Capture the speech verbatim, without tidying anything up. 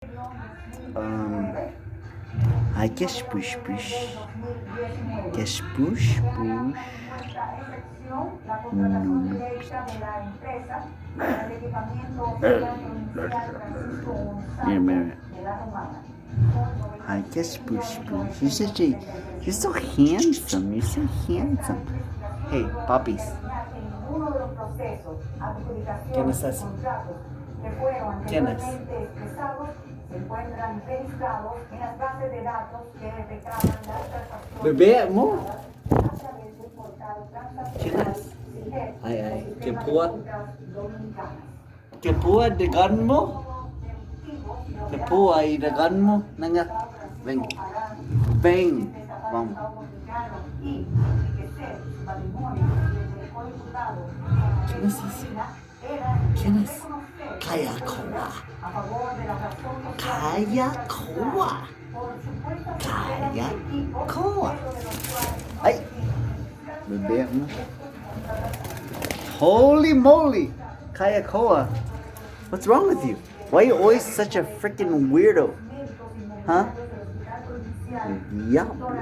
Um, ai, kås push push. Kås push push. No, no. Mira, mira, mira. Ai, kås push push. You're such a, you're so handsome. You're so handsome. Hey, puppies. ¿Quién es ese? ¿Quién es? Bebé, mo? ¿Quién es? Ai, ai, qué pua. ¿Qué pua i hagå-mu? ¿Qué pua i hagå-mu? Venga. Ven. Ven. Vamos. ¿Quién es ese? ¿Quién es? Kaya koa. Kaya koa. Kaya koa. Ai. Bebé, ¿no? Holy moly. Kaya koa. What's wrong with you? Why you always such a freaking weirdo? Huh? Diablo.